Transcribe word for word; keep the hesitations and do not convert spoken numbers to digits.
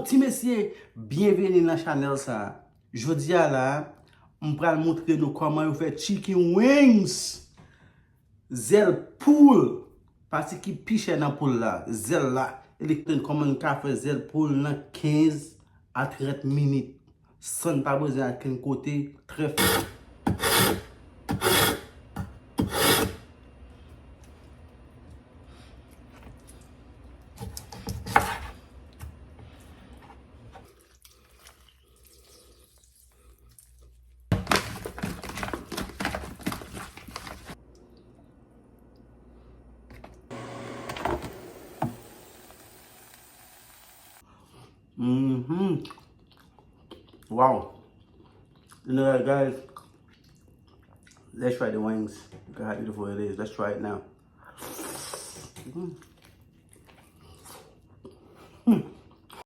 Ti mesye, byenveni nan chanèl sa. Jodi a la, m pral montre nou kòman yo fè chicken wings. Zèl poul. Pati ki pi chè nan poul la, zèl la. E li konn kòman n ka fè zèl poul nan kenz a trant minit. San n pa bezwen al kenn kote, trè fè. Mm-hmm. Wow. You know that, guys? Let's try the wings. Look at how beautiful it is. Let's try it now. Mm.